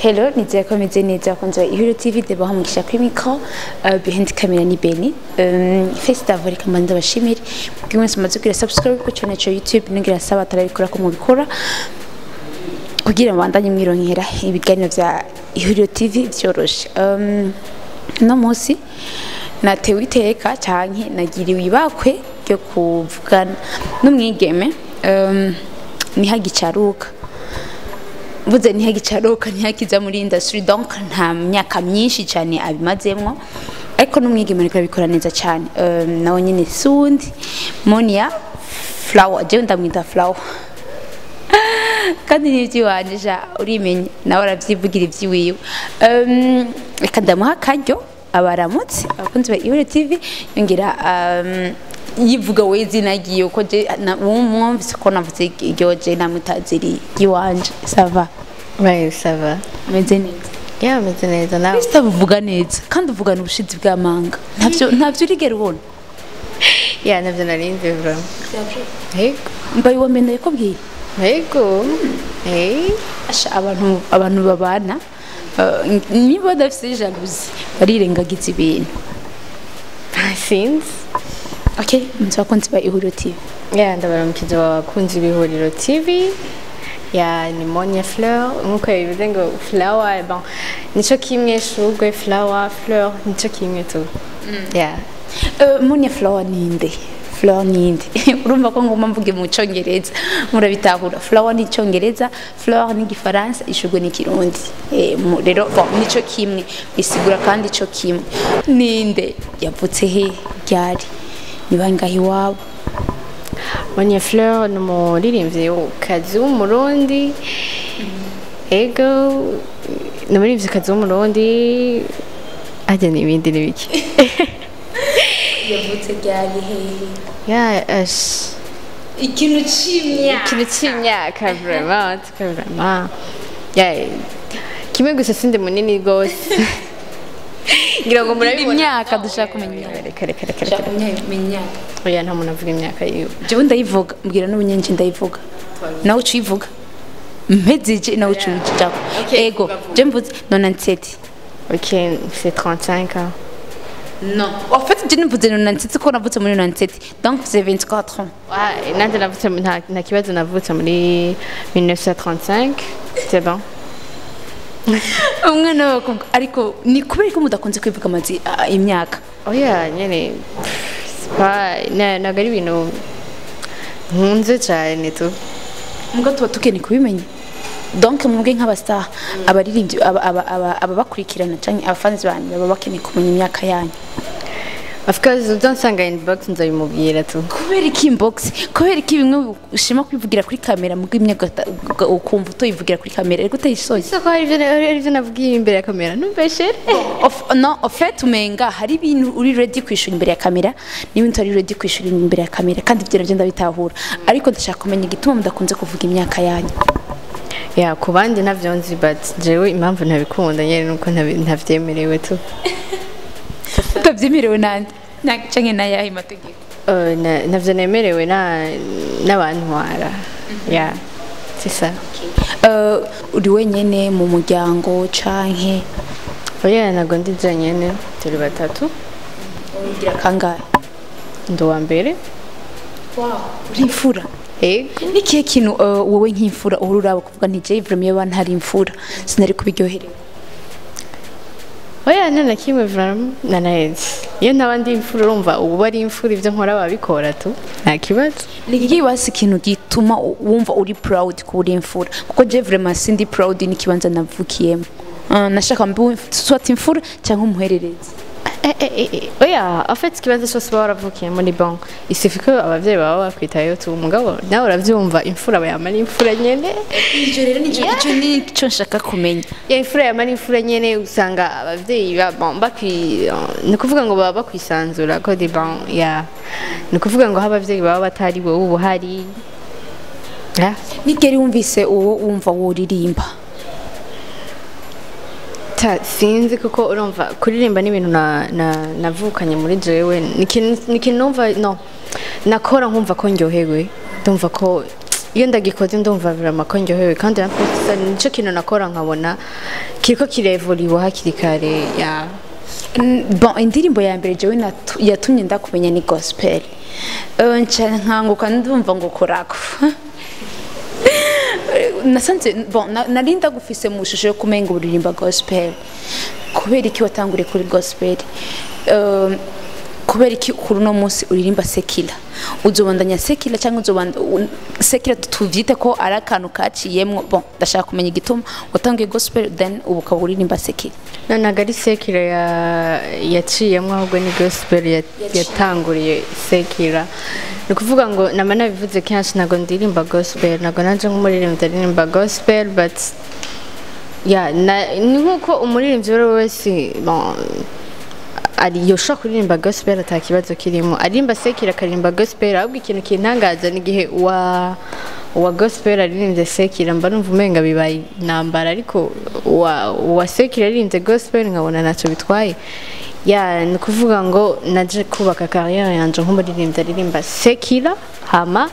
Hello, nizeye ko meze neza, abakunzi ba Ihuriro TV. Debaho Mugisha kuri micro, behind camera ni Beni. First of all, reka mbanze bashimire bwe mwese mumaze kugira subscribe ku channel cya YouTube, ngira saba atarabikora ko mubikora kugira ngo bandanye mwironkera ibiganiro bya Ihuriro TV byoroshe. No munsi natewe iteka canke nagiriwe ibakwe ryo kuvugana n'umwigeme, nihagicaruka. Mvuze ntihagicaruka, ntihakiza muri industry, donc nta myaka myinshi cyane abimazemwo, ariko n'umwigeme ariko abikora neza cyane. Nawe nyine sundi Monia Flower, jewe ndamwita Flower kandi n'iby'iwanje ja urimenya, nawe aravyivugira ivy'iwiwe. Reka ndamuha akaryo abaramutse abakunzi ba Ihuriro TV, yongera yivuga we izina ryiwe, ko je mwumvise ko navuze iryo je namutaziri iwanje. Ça va? Ouais, ça va. Meze neza? Yeah, meze neza, nawe? Kristo uvuga neza kandi uvugana ubushizi bw'amanga, ntavyo urigera ubona. Yeah, navyo narinzi vraiment. Yego. Mbaye uwa mbere ndabikubwiye. Yego. Eh. Asha, abantu babana, niba badafise jalousie barirengagiza ibintu. Sinzi. Okay, munsi bakunzi ba Ihuriro TV. Yeah, ndabaramukije abakunzi b'Ihuriro TV. Yeah, ni Monia Fleur, nkuko yabivuze ngo flower, bon, nico kimwe, shurwe, flower, fleur, nico kimwe tu. Yeah. Monia Flower ninde? Flower ninde? Urumva ko ngomba mvuge mu Congereza murabitahura. Flower ni Icongereza, fleur ni Igifaransa, ishurwe ni Kirundi. Rero bon, nico kimwe bisigura kandi ico kimwe. Ninde? Yavutse he? Ryari? Ni bangahe iwabo? Monia Fleur ni umuririmvyikazi w'Umurundi. Ego, ni umuririmvyikazi w'Umurundi. Ajya n'ibindi n'ibiki. Yavutse ryari, hehe? Yeah, ash. Ikintu c'imyaka. Ikintu c'imyaka vraiment, en tout cas vraiment. Yeah, kimwe gusa, sindi munini gose. Ngira ngo murabibona. Imyaka dushaka kumenya. Reka, reka, reka, Dushaka reka. kumenya imyaka. Oya, nta muntu avuga imyaka yiwe. Jewe ndayivuga, mbwira n'ubunyenje ndayivuga, nawe ucivuga mpezije, nawe ucijako. Okay, Ego. vuga, vuga. Je mvuze 97. Ok, c'est 35 ans. Non, en fait je mvuze 97 ko navutse muri 97, donc c'est 24 ans. Ouais, nanje navutse nta kibazo, navutse muri 1935, c'est bon. Umwana w'abakobwa, ariko ni kubera ko mudakunze kwivuga amazi imyaka? Oya nyene, pff, c'est pas ntabwo ari ibintu nkunze cyane tu. Mbwa tuba tukeneye kubimenya, donc mwebwe nk'abastar, abaririmbyi, ababakurikirana canke abafanzi banyu baba bakeneye kumenya imyaka yanyu. Of course, uzansanga inbox nzabimubwira tu. Kubera iki inbox? Kubera iki bimwe ushima kwivugira kuri kamera mu imyaka ukumva utoyivugira kuri kamera ariko utayisoje? Soko hari ibyo navugiye imbere ya kamera ntumbeshere. No, en fait umenga hari ibintu uri ready kwishura imbere ya kamera n'ibintu utari ready kwishura imbere ya kamera, kandi ibyo navyo ndabitahura, ariko ndashaka kumenya igituma mudakunze kuvuga imyaka yanyu. Yeah, ku bandi ntavyo nzi, but jewe impamvu ntabikunda nyene nuko ntavyemerewe tu. Utabyemerewe nande canke n'ayahe mategeko? Ntavyo nemerewe n'abantwara. Yeah, c'est ça. Uri wenyene mu muryango canke? Oya, ntabwo ndi jenyene, turi batatu. Ugira kangahe? Ndi uwa mbere. Uri imfura? Ego. Nikihe kintu, wowe nk'imfura, uhora uraba kuvuga nti jewe vraiment iyo ntari imfura sinari kubiryoherewe? Oya, nta na kimwe vraiment, nanaheze iyo ntaba ndi imfura. Urumva ubu ari imfura, ibyo nkora babikora tu, nta kibazo. Ni iki basi ikintu gituma wumva uri proud kuba uri imfura? Kuko je vraiment sindi proud n'ikibanza navukiyemo. Nashaka mbe soit imfura cyangwa umuhererezi. Eh. Oya, en fait ikibanza cyose uba waravukiyemo ni bon, il suffit ko abavyeyi baba bakwitayeho tu. Umugabo nawe uravyumva, imfura bayama ari imfura nyene. Icyo rero nicyo, icyo nicyo nshaka kumenya. Yeah, imfura yama ari imfura nyene. Usanga abavyeyi bon, bakwi ni ukuvuga ngo baba bakwisanzura ko di bon. Yeah, ni ukuvuga ngo aho abavyeyi baba batari, wowe uba uhari. Yeah. Nigeri wumvise uwo wumva woririmba? Sinzi, kuko urumva kuririmba ni ibintu navukanye muri jewe, ni ikintu numva no nakora nkumva ko ndyohewe, ndumva ko iyo ndagikoze ndumva vraiment ko ndyohewe, kandi na plus nico kintu nakora nkabona. Kiriko kirevoliwa hakiri kare ya. Bon, indirimbo ya mbere jewe yatumye ndakumenya ni gospel. Nca nkanguka ndumva ngo korako. Nasanze bon nari ndagufise mu shusho yo kumenga uririmba gospel. Kubera iki watanguriye kuri gospel? Kubera iki kuri uno munsi uririmba secular? Uzobandanya secular cyangwa uzobanda secular tuvyite ko ari akantu kaciyemwo? Bon, ndashaka kumenya igituma watangiye gospel, then ubu ukaba uririmba secular. No, ntabwo ari secular yaciyemwo, ahubwo ni gospel yatanguriye secular. Ni ukuvuga ngo nama nabivuze kenshi, ntabwo ndirimba gospel, ntabwo nanje nk'umuririmbyi aririmba gospel, but ya ni nkuko umuririmbyi uwo ari we wese, bon, ari yoshobora kuririmba gospel ata kibazo kirimo, aririmba secular, akaririmba gospel. Ahubwo ikintu kintangaza ni igihe uwa gospel aririmbye secular, mba numva umenga bibaye intambara, ariko uwa secular aririmbye gospel nkabona ntacyo bitwaye. Ya, ni ukuvuga ngo naje kubaka carrière yanje nk'umuririmbyi aririmba secular, hama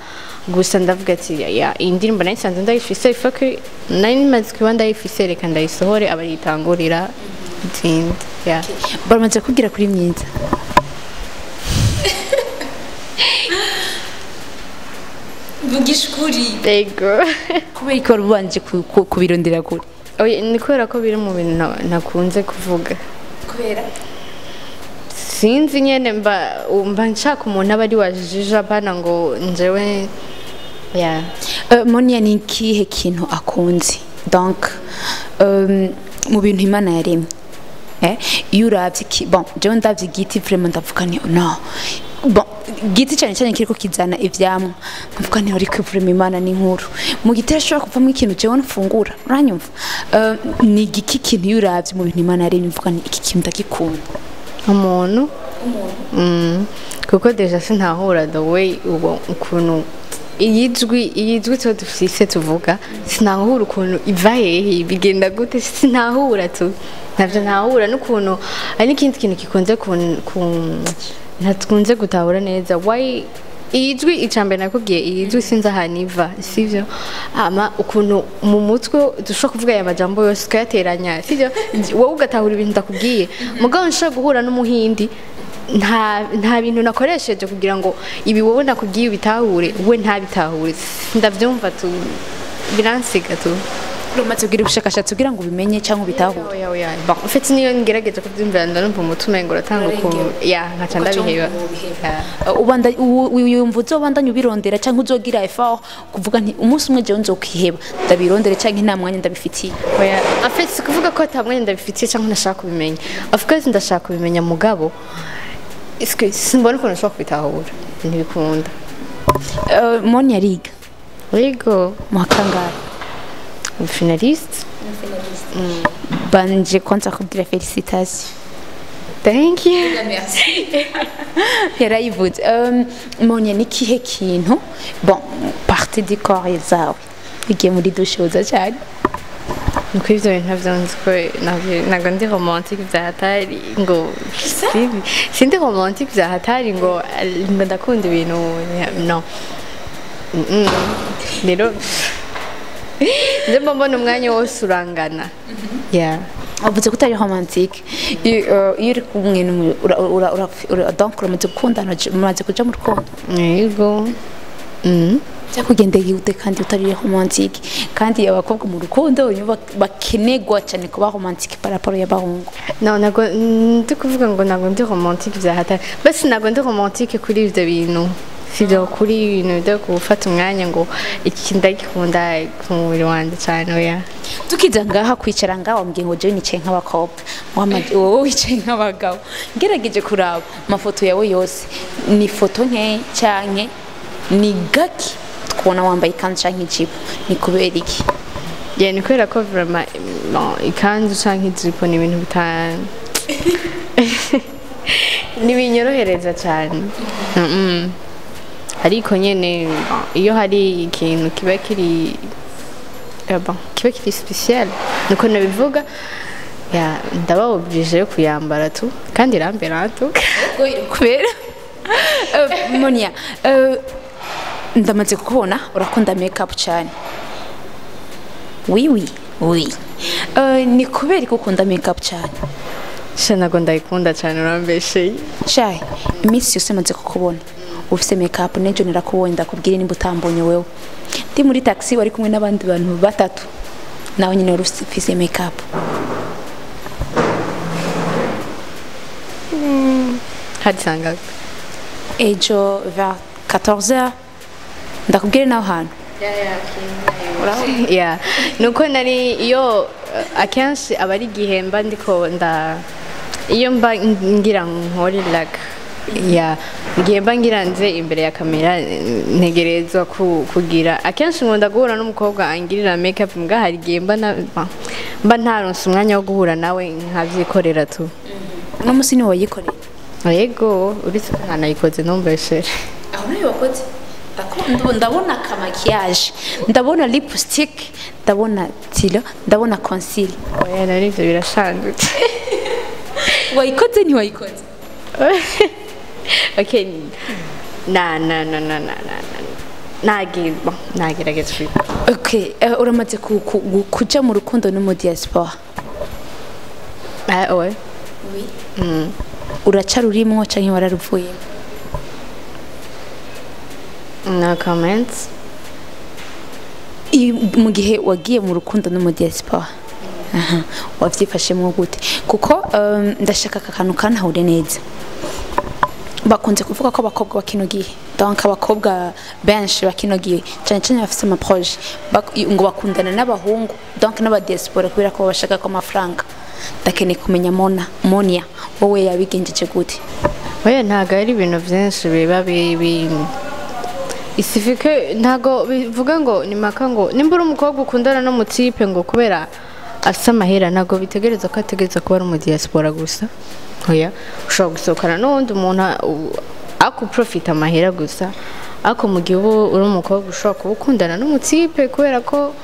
gusa ndavuga ati ya, iyi ndirimbo nari nsanzwe ndayifise, il faut que nari maze kuba ndayifise, reka ndayisohore abayitangurira izindi, ya. Baramaze kubwira kuri myiza. Vugisha ukuri. Ego. Kubera ko wari ubanje kubirondera kure? Oya, ni kubera ko biri mu bintu nakunze kuvuga. Kubera? Sinzi nyene, mba nshaka umuntu aba ari wajije, apana ngo njewe, ya. Monia ni ikihe kintu akunze, donc mu bintu Imana yaremye? Iyo uravye bon, jewe ndavye igiti, vraiment ndavuga ni no, bon, igiti cyane cyane kiriko kizana ivyamwa, nkavuga ni ariko vraiment Imana ni nkuru, mu giti hashobora kuvamo ikintu jewe mfungura, uranyumva? Ni igiki kintu iyo uravye mu bintu Imana yaremye uvuga ni iki kintu ndagikunda? Umuntu. Kuko déjà sintahura the way uwo ukuntu iyi jwi tuba dufise tuvuga, sinahura ukuntu iva hehe, bigenda gute, sinahura tu, ntavyo ntahura. N'ukuntu hari n'ikindi kintu gikunze ntakunze gutahura neza, why iyi jwi, icambere nakubwiye, iyi jwi sinzi ahantu iva, sivyo? Ama ukuntu mu mutwe dushobora kuvuga aya majambo yose tukayateranya, sivyo? Wowe ugatahura ibintu ndakubwiye, mugabo nshobora guhura n'umuhindi, nta bintu nakoresheje kugira ngo ibi wowe nakubwiye ubitahure, we ntabitahure. Ndavyumva tu, biransiga tu. Umaze kugira ubushakashatsi kugira ngo ubimenye cyangwa ubitahure? Oya, oya. Bon, en fait niyo ngerageje kubyumvira ndanumva umutwe umengo uratanga ukuntu, ya, nkaca ndabiheba. Ya. Ubanda wiyumva uzobandanya ubirondera cyangwa uzogira effort kuvuga nti umunsi umwe jewe nzokwiheba ndabirondere, cyangwa nta mwanya ndabifitiye? Oya, en fait si kuvuga ko ata mwanya ndabifitiye cyangwa ntashaka kubimenya. Of course ndashaka kubimenya, mugabo est-ce que simbona ukuntu nshobora kubitahura, ntibikunda. Moni ariga? Yego. Mu wa kangahe? Finaliste. Banje kwanza kubwira félicitations. Thank you. Yarayivuze. Monia ni kihe kintu, bon, partie du corps zawe ugiye muri douche woza cyane? Nuko ivyo bintu ntavyo nzi ko ntabwo ndi romantique vya hatari ngo sindi romantique vya hatari ngo ndakunda ibintu, no. Rero nje mba mbona umwanya wose urangana, yeah. Wavuze ko utari romantique. Iyo uri kumwe donc uramaze gukundana, mumaze kuja mu rukundo? Yego. Byakugendeye gute kandi utari romantique, kandi abakobwa mu rukundo nibo bakenerwa cyane kuba romantique par rapport y'abahungu? No, ntabwo ndi kuvuga ngo ntabwo ndi romantique vya hatari, basi ntabwo ndi romantique kuri ivyo bintu, sivyo, kuri ibintu byo gufata umwanya ngo iki ndagikunda ku mubiri wanje cyane, oya. Tukiza ngaha kwicara ngaha, wambwiye ngo jewe nicaye nk'abakobwa, wowe wicaye nk'abagabo. Ngerageje kuraba amafoto yawe yose, ni foto nkeya canke ni gake twabona wambaye ikanzu canke ijipo. Ni kubera iki? Yeah, ni kubera ko vraiment, bon, ikanzu canke ijipo ni ibintu ntibinyorohereza cyane. Ariko nyene, bon, iyo hari ikintu kiba kiri bon, kiba kiri spécial, niko nabivuga, ya, ndaba obligé yo kuyambara tu, kandi irambera tu. Kubera Monia, ndamaze kubona urakunda make up cyane. Oui, oui, Oui. Ni kubera ko ukunda makeup cyane? Sha, ntabwo ndayikunda cyane, urambesheye. Shayi, iminsi yose maze kukubona ufise makeup. N'ejo narakubonye, ndakubwira nimba utambonye wewe. Ndi muri taxi, wari kumwe n'abandi bantu batatu, nawe nyine wari ufise makeup. Hadisanga? Ejo vers 14h, ndakubwire naho hantu. Yeah, nuko nari iyo akenshi aba ari igihe mba ndiko nda iyo mba ngira nkore like, yeah, igihe mba ngira nze imbere ya kamera, ntegerezwa kugira. Akenshi nkunda guhura n'umukobwa angirira makeup, mbwa hari igihe mba ntaronse umwanya wo guhura nawe, nkavyikorera tu. Uno musi ni wayikoreye? Yego, uretse ko ntanayikoze, ntumbeshere. Aho nayo wakoze. Ndabona ka maquillage, ndabona lipstick, ndabona tilo, ndabona concealer. Oya, nari ivyo birashandutse. Wayikoze, ntiwayikoze? Okay, na na na na na na na bon, nagerageza kubikora. Okay, uramaze kuja mu rukundo no mu diaspora? Ah ouais. Oui. Uraca rurimwo canke wararuvuyemo? No comments. Mu gihe wagiye mu rukundo no mu diaspora, aha wavyifashemwo gute? Kuko ndashaka aka kantu kantahure neza. Bakunze kuvuga ko abakobwa ba kino gihe, donc abakobwa benshi ba kino gihe, cyane cyane bafise ama projet, ngo bakundana n'abahungu, donc n'aba diaspora, kubera ko bashaka ko amafaranga. Ndakeneye kumenya Mona, Monia, wowe yabigenjeje gute? Oya, ntabwo ari ibintu byinshi biba bibi isifike. Ntabwo bivuga ngo ni maka ngo nimba uri umukobwa ukundana n'umu type ngo kubera afise amahera, ntabwo bitegereza ko ategereza kuba ari umu diaspora gusa. Oya, ushobora gusohokana n'uwundi muntu akuprofita amahera gusa. Ariko mu gihe uba uri umukobwa, ushobora kuba ukundana n'umu type kubera ko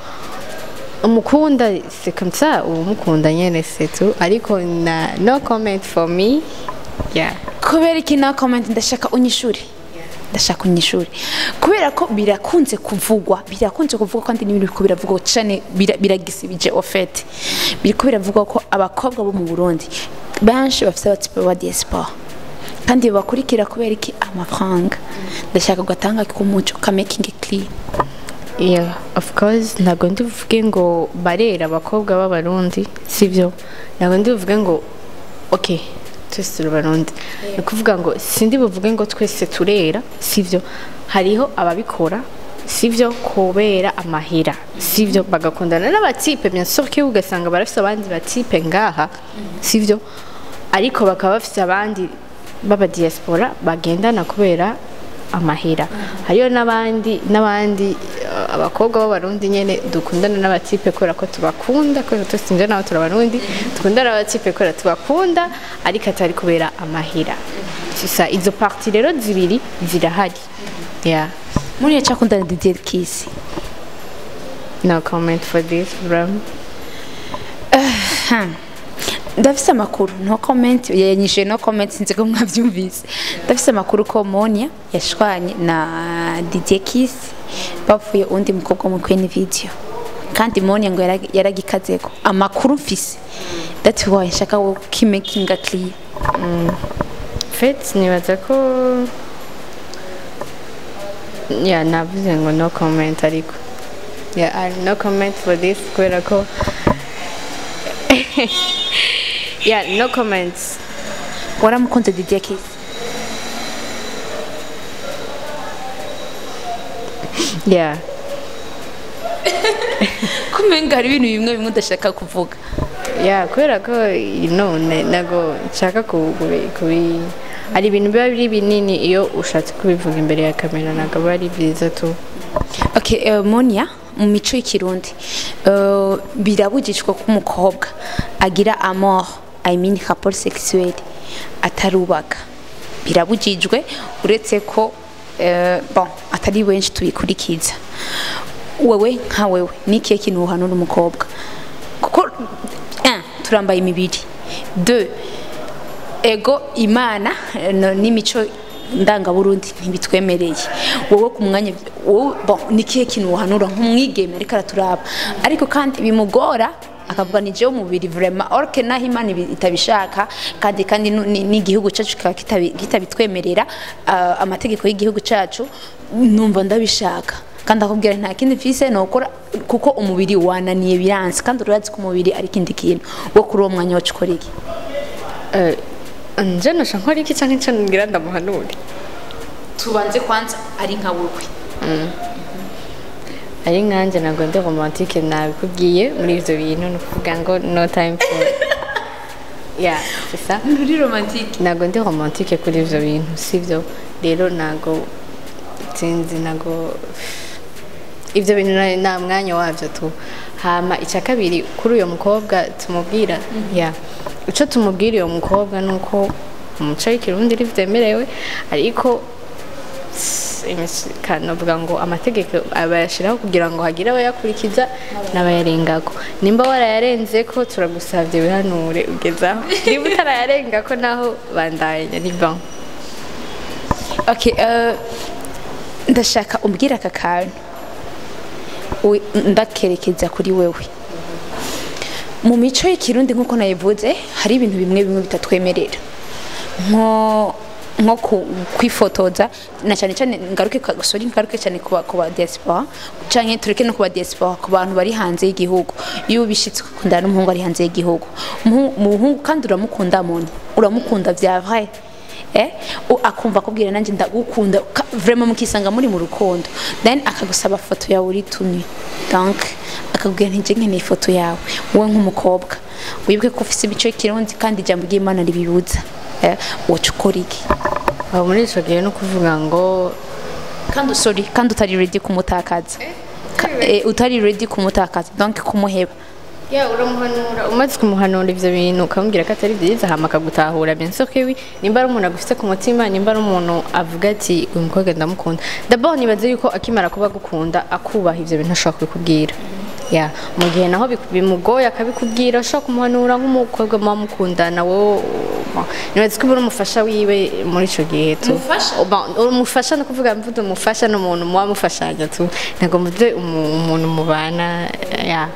umukunda, c'est comme ça, uba umukunda nyene, c'est tout. Ariko na no comment for me, yeah. Kubera iki no comment? Ndashaka unyishure, ndashaka unyishure, kubera ko birakunze kuvugwa kandi n'ibintu biriko biravugwa cane, biragisibije. Au fait, biriko biravugwa ko abakobwa bo mu Burundi benshi bafise aba type ba diaspora kandi bakurikira kubera iki? Amafaranga. Ndashaka gatanga kumuco ka making it clear. Yeah, of course, ntabwo ndi buvuge ngo barera abakobwa b'Abarundi, sibyo? Ntabwo ndi buvuge ngo okay, twese turi Abarundi. Ni ukuvuga ngo sindi buvuge ngo twese turera, sibyo? Hariho ababikora, sibyo, kubera amahera, sibyo, bagakundana n'aba type, bien sûr ko ugasanga barafise abandi ba type ngaha, sibyo, ariko bakaba bafise abandi b'aba diaspora bagendana kubera amahera. Hariyo n'abandi abakobwa b'Abarundi nyene dukundana n'aba type kubera ko tubakunda, kubera twese nje nawe turabarundi, dukundana n'aba type kubera tubakunda, ariko atari kubera amahera. Sisa izo partie rero zibiri zirahari, yeah. Muri yacakundana Didier Kiss? No comment for this, bro. Ndafise amakuru, no comment, yanyishe no comment, sinzi ko mwavyumvise. Ndafise amakuru ko Monia yashwanye na Didier Kiss bapfuye undi mukobwa mu Queen Video, kandi Monia ngo yaragikazeko. Amakuru mfise, that's why nshaka ko making clear. Fait, nibaza ko yeah, navuze ngo no comment, ariko yeah, no comment for this kubera ko yeah, no comments. Waramukunze Didier Kiss? Yeah. Kumenga hari ibintu bimwe bimwe udashaka kuvuga. Yeah, kubera ko ntago nshaka kubi hari ibintu biba biri binini, iyo ushatse kubivuga imbere ya kamera ntabwo aba ari byiza tu. Okay, Monia, mu mico y'ikirundi birabujijwe ko umukobwa agira amour, I mean rapport sexuel, atarubaka. Birabujijwe, uretse ko bon, atari benshi tubikurikiza. Wewe nka wewe, ni ikihe kintu uhanura umukobwa? Kuko un, turambaye imibiri; deux, ego Imana n'imico Ndangaburundi ntibitwemereye. Wowe ku mwanya wowe, bon, ni kihe kintu wohanura nk'umwigeme ariko araturaba, ariko kandi bimugora, akavuga ni jewe umubiri vraiment, or que naho Imana itabishaka, kandi n'igihugu cyacu kikaba kitabitwemerera, amategeko y'igihugu cyacu, numva ndabishaka, kandi akubwira nta kindi mfise nokora kuko umubiri wananiye, biranse, kandi urazi ko umubiri ari ikindi kintu. Wo kuri uwo mwanya wacu ukora iki? Nje nosha nkora iki canke nca ngira ndamuhanure? Tubanze kwanza ari nka wowe. Ari nkanje, ntabwo ndi romantique, nabikubwiye. Muri ivyo bintu ni ukuvuga ngo no time for, yeah, c'est ça. Nturi romantique? Ntabwo ndi romantique kuri ivyo bintu, sivyo? Rero ntabwo, sinzi, ntabwo ivyo bintu nta mwanya wavyo tu. Hama icya kabiri, kuri uyo mukobwa tumubwira, ya, ico tumubwira uyo mukobwa ni uko umuco w'Ikirundi vyemerewe, ariko kanovuga ngo amategeko abayashiraho kugira ngo hagire abayakurikiza n'abayarengako. Nimba warayarenzeko, turagusavye wihanure ugezaho. Niba utarayarengako naho, bandanya, ni bon. Okay, ndashaka umbwira aka kantu, ndakerekeza kuri wewe. Mu mico y'Ikirundi, nk'uko nayivuze, hari ibintu bimwe bimwe bitatwemerera, nko kwifotoza, na cyane cyane ngaruke sorry, ngaruke cyane ku ba diaspora, canke tureke no ku ba diaspora, ku bantu bari hanze y'igihugu. Iyo ubishitse ukundana n'umuhungu ari hanze y'igihugu, umuhungu kandi uramukunda, muntu uramukunda vya vrai, akumva akubwira nanjye ndagukunda, vraiment mukisanga muri mu rukundo, then akagusaba foto yawe uri tuni, donc akakubwira nti nje nkeneye ifoto yawe. Wowe nk'umukobwa, wibuke ko ufise imico y'Ikirundi kandi ijambo ry'Imana ribibuza, woca ukora iki? Aho muri ico gihe no kuvuga ngo Kandi, sorry, kandi utari ready kumutakaza. Utari ready kumutakaza, donc kumuheba. Ya, uramuhanura. Umaze kumuhanura ivyo bintu, ukamubwira ko atari byiza, hama akagutahura, bien sûr que oui. Nimba ari umuntu agufite ku mutima, nimba ari umuntu avuga ati uyu mukobwa ndamukunda, d'abord nibaze yuko akimara kuba agukunda, akubaha, ivyo bintu ashobora kubikubwira. Ya, mu gihe naho bimugoye akabikubwira, ushobora kumuhanura nk'umukobwa muba mukundana. Wowe nibaze ko uba uri umufasha wiwe muri ico gihe tu. Umufasha? Bon, umufasha ni ukuvuga, mvuze umufasha ni umuntu muba mufashanya tu, ntabwo mvuze umuntu mubana. Ya,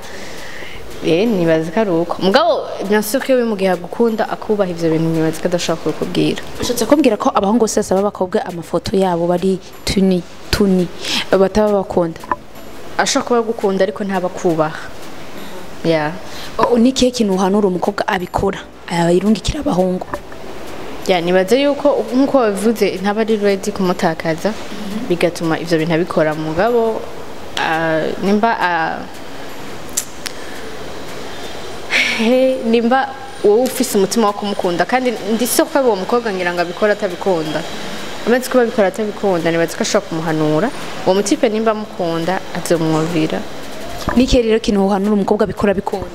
nibaza ko ari uko. Mugabo bien sûr ko iyo mu gihe agukunda, akubaha, ivyo bintu nibaza ko adashobora kubikubwira. Ushatse kumbwira ko abahungu bose basaba abakobwa amafoto yabo bari tuni tuni bataba bakunda? Ashobora kuba agukunda ariko ntaba akubaha, ya. Ni kihe kintu uhanura umukobwa abikora, ayirungikira abahungu? Ya, nibaza yuko nkuko wabivuze, ntaba ari ready kumutakaza, bigatuma ivyo bintu abikora. Mugabo nimba nimba wowe ufise umutima wo kumukunda, kandi ndi soko uwo mukobwa ngira ngo abikora atabikunda, amaze kuba abikora atabikunda, nibaza ko ashobora kumuhanura uwo mutipe. Nimba amukunda, azomwumvira. Ni ikihe rero kintu uhanura umukobwa abikora bikunda?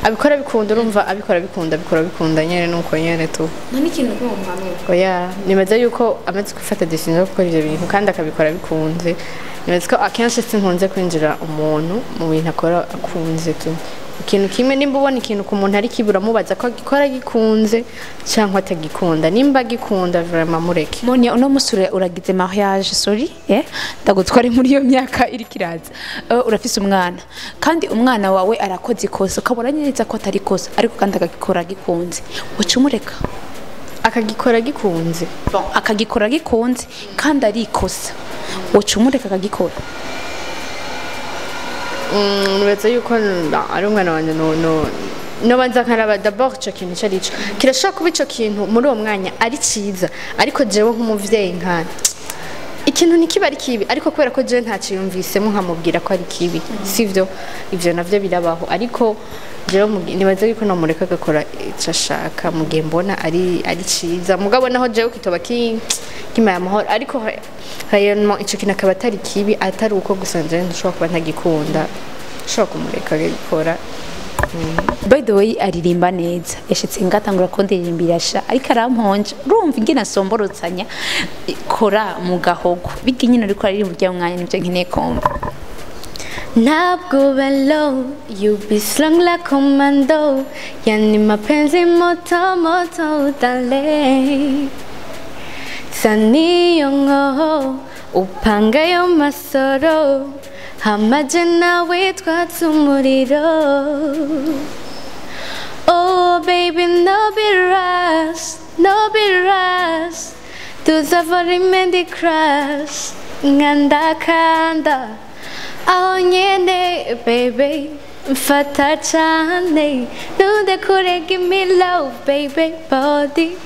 Abikora bikunda, urumva abikora bikunda, abikora bikunda nyene, nuko nyene tu. Nta n'ikintu kimwe umuhanura? Oya, nibaza yuko amaze gufata decision yo gukora ivyo bintu kandi akabikora bikunze, nibaza ko akenshi sinkunze kwinjira umuntu mu bintu akora akunze tu. Ikintu kimwe, nimba ubona ikintu ku muntu ari kibi, uramubaza ko agikora gikunze cyangwa atagikunda. Nimba agikunda, vraiment mureke. Monia, uno musi uragize mariage, sorry, ndagutware muri iyo myaka iri kiraza. Urafise umwana, kandi umwana wawe arakoze ikosa, ukabona neza ko atari ikosa, ariko kandi akagikora gikunze, uca umureka? Akagikora gikunze? Bon, akagikora gikunze kandi ari ikosa, uca umureka akagikora? Nibaza yuko ari umwana wanjye, no nobanza nkaraba d'abord ico kintu ico arico. Kirashobora kuba ico kintu muri uwo mwanya ari ciza, ariko jewe nk'umuvyeyi nkana ikintu ntikiba ari kibi, ariko kubera ko jewe ntaciyumvisemo nkamubwira ko ari kibi, sivyo? Ivyo navyo birabaho. Ariko jewe nibaza yuko nomureka agakora ico ashaka mu gihe mbona ari ciza. Mugabo naho jewe kitoba kimaye amahoro, ariko réellement ico kintu akaba atari kibi, atari uko gusa jewe nshobora kuba ntagikunda, nshobora kumureka agakora. By the way, aririmba neza, yashitse ngatangura kundirimbira sha, ariko aramponje. Urumva ingene asomborotsanya kora mu gahogo bijya nyine, ariko aririmba urya mwanya, nibyo nkeneye kumva. Ntabwo low, you be strong like commando. Yani mapenzi moto moto, dale. Zaniyo nkoho upanga yo masoro hamaje nawe twatse umuriro. Oh baby, no be rush, no be rush. Tuzavura imende crash nkanda kanda aho nyene baby mfata cane nundekure, give me love baby, body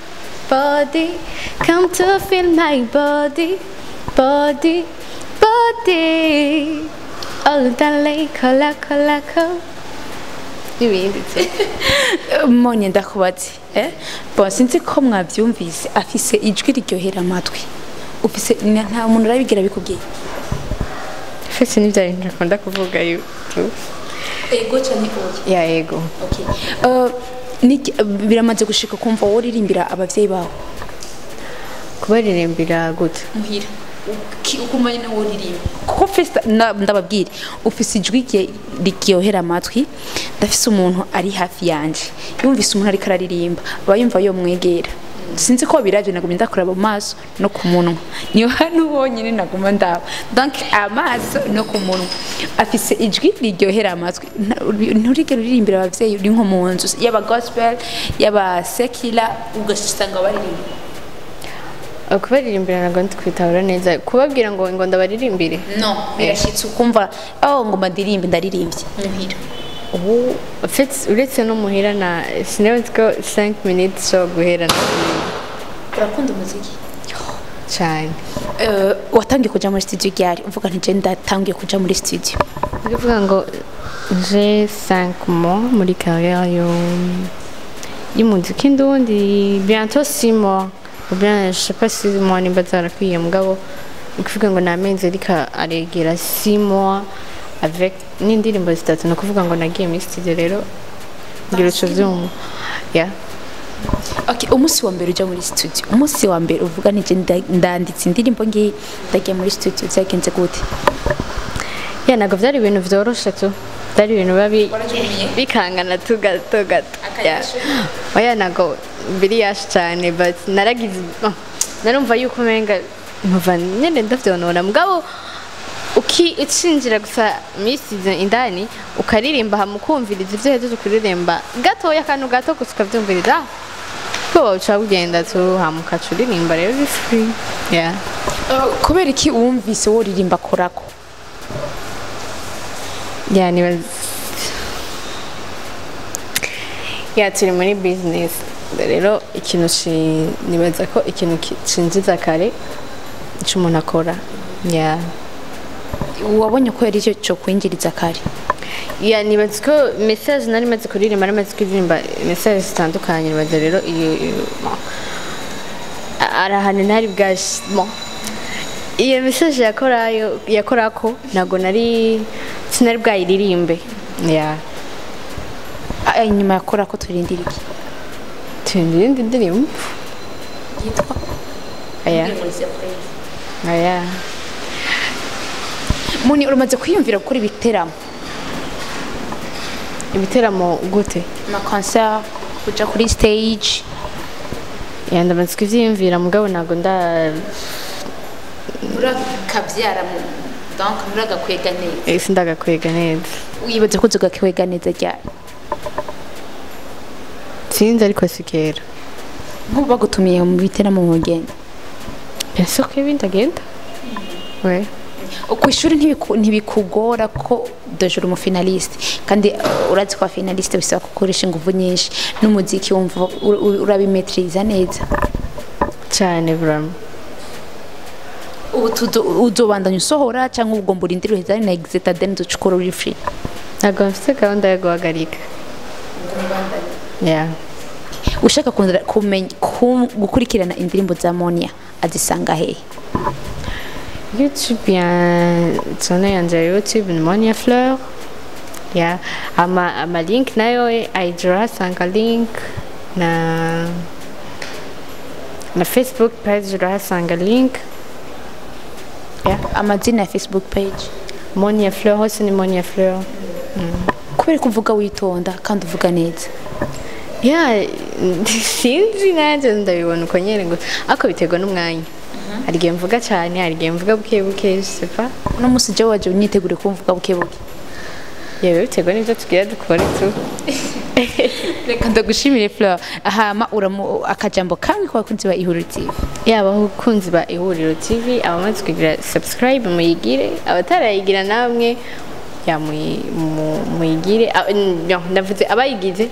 body, come to feel my body body body, all that kola kola ko n'ibindi. Monye, ndakubaze, bon, sinzi ko mwavyumvise, afise ijwi riryohera amatwi. Ufise nta muntu arabigira bikubwiye? Fese n'ibyo bintu akunda kuvuga yo. Ego canke oya? Ya, ego. Okay. Biramaze gushika kumva wowe uririmbira abavyeyi bawe? Kubaririmbira gute? Muhira ukumva nyine wowe uririmba, kuko festa ndababwira ufise ijwi riryohera amatwi. Ndafise umuntu ari hafi yanje, yumvise umuntu ariko araririmba aba yumva yomwegera. Sinzi ko biravye, nagumye ndakuraba mu maso no ku munwa, niyo hano honyine naguma ndaba, donc amaso no ku munwa. Afise ijwi riryohera amatwi. Nturigera uririmbira abavyeyi uri nko mu nzu, yaba gospel yaba secular, ugasanga baririmba? Kubaririmbira ntabwo ndi kwitahura neza, kubabwira ngo ndabaririmbire? No, birashitse ukumva oh ngo ndirimbe, ndaririmbye muhira? Ubu en fait uretse no muhira na sinzi ko 5 minutes zo guhera na. Urakunda umuziki? Cyane. Watangiye kuja muri studio ryari, uvuga nti je ndatangiye kuja muri studio? Ni kuvuga ngo j'ai 5 mois muri carrière yo y'umuziki ndundi, bientôt 6 mois ou bien je sais pas, 6 mois nimba zarakwiye, mugabo ni kuvuga ngo ni amezi ariko aregera 6 mois avec n'indirimbo zitatu. Ni ukuvuga ngo nagiye muri studio rero ngira uco vyumva, yeah. Okay, umunsi wa mbere uja muri studio, umunsi wa mbere uvuga nti je ndanditse indirimbo ngiyi, ndagiye muri studio, vyagenze gute? Ya, ntabwo byari ibintu vyoroshe tu, byari ibintu biba bikangana tu gato gato. Yeah. Oya, ntabwo biri yashi cyane, but naragize, oh, narumva yuko umenga mpava nyene ndavyonona, mugabo uki ucinjira gusa muri studio indani ukaririmba, hama ukumviriza ivyo uhejeje kuririmba gatoya, akantu gato gusa ukavyumviriza, ubwoba buca bugenda tu, hama ukaca uririmba rero uri free, yeah. Kubera iki wumvise woririmba korako? Yeah, niba yeah, turi muri business rero, ikintu nibaza ko ikintu cinjiza kare ico umuntu akora, yeah. Wabonye ko yari cyo kwinjiriza kare? Yeah, nibaza ko message nari maze kuririmba, nari maze kuririmba message zitandukanye, nibaza rero iyo bon, ari ahantu ntari bwaje, bon, iyo message yakorayo yakorako ntabwo nari sinari bwayiririmbe, yeah. Ah, inyuma yakora ko turindira iki? Turindira iyindi ndirimbo. Yitwa? Aya aya. Muni, uramaze kwiyumvira gukora ibiteramo? Ibiteramo gute? Ama concert, kuja kuri stage. Yeah, ndamaze kuvyiyumvira, mugabo ntabwo nda Urakavyara mu donc nturagakwega neza? Sindagakwega neza. Wibaza ko uzogakwega neza ryari? Sinzi, ariko si kera. Nk'ubu bagutumiye mu biteramo mu rugendo? Bien sûr ko ibindi agenda, ouais. Ku ishuri ntibikugora ko déjà uri umufinaliste, kandi urazi ko finaliste bisaba gukoresha ingufu nyinshi, n'umuziki wumva urabimetriza neza? Cyane vraiment. Ubu uzobandanya usohora cyangwa ugomba urindire uhezane na exeta then uzoca ukora uri free? Ntabwo mfite gahunda yo guhagarika, yeah. Ushaka kumenya gukurikirana indirimbo za Monia azisanga hehe? YouTube ya channel yanje ya YouTube ni Monia Fleur, yeah. Ama link nayo urahasanga link, na Facebook page urahasanga link, yeah. Amazina ya Facebook page? Monia Fleur, hose ni Monia Fleur. Kubera ko uvuga witonda kandi uvuga neza? Yeah, sinzi nanjye ndabibona uko nyene ngo ariko biterwa n'umwanya. Hari igihe mvuga cyane, hari igihe mvuga buke buke, je sais pas. Uno musi jewe waje unyitegure kumvuga buke buke. Yewe, biterwa n'ibyo tugira dukore tu. Reka ndagushimire, Fleur. Hama uramu akajambo kamwe ku bakunzi ba Ihuriro TV. Yaba abakunzi ba Ihuriro TV, abamaze kugira subscribe muyigire, abatarayigira namwe ya muyigire. No, ndavuze abayigize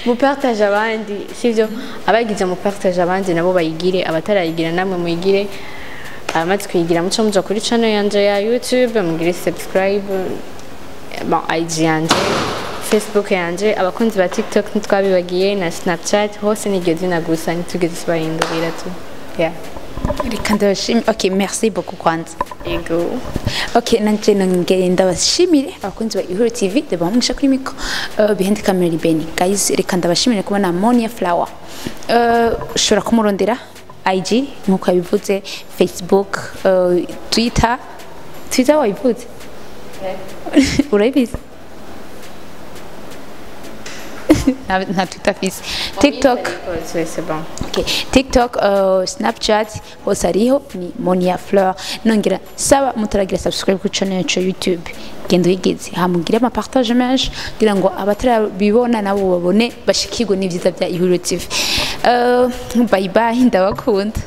mu partage abandi, sivyo? Abayigize mu partage abandi nabo bayigire, abatarayigira namwe muyigire, abamaze kuyigira muco muja kuri channel yanje ya YouTube mugire subscribe. Bon, IG yanje, Facebook yanje, abakunzi ba TikTok ntitwabibagiye, na Snapchat, hose ni iryo zina gusa, ntitugeze tubahindurira tu, yeah. Reka ndabashimire. Okay, merci beaucoup kwanza. Ego. Okay, nanje nongeye ndabashimire abakunzi ba Ihuriro TV ndabamugisha kuri micro, behind camera ni Beni. Guys, reka ndabashimire kubona Monia Flower. Ushobora kumurondera IG nkuko yabivuze, Facebook, Twitter. Twitter wayivuze, urabizi? Nta Twitter afise. TikTok. C'est bon. Okay. TikTok, Snapchat, hose hariho ni Monia Fleur. Nongera saba mutaragira subscribe ku channel yacu ya YouTube, genda uyigeze, hamugire ama partage menshi kugira ngo abatarabibona nabo babone, bashikirwe n'ivyiza bya Ihuriro TV. Bye bye, ndabakunda.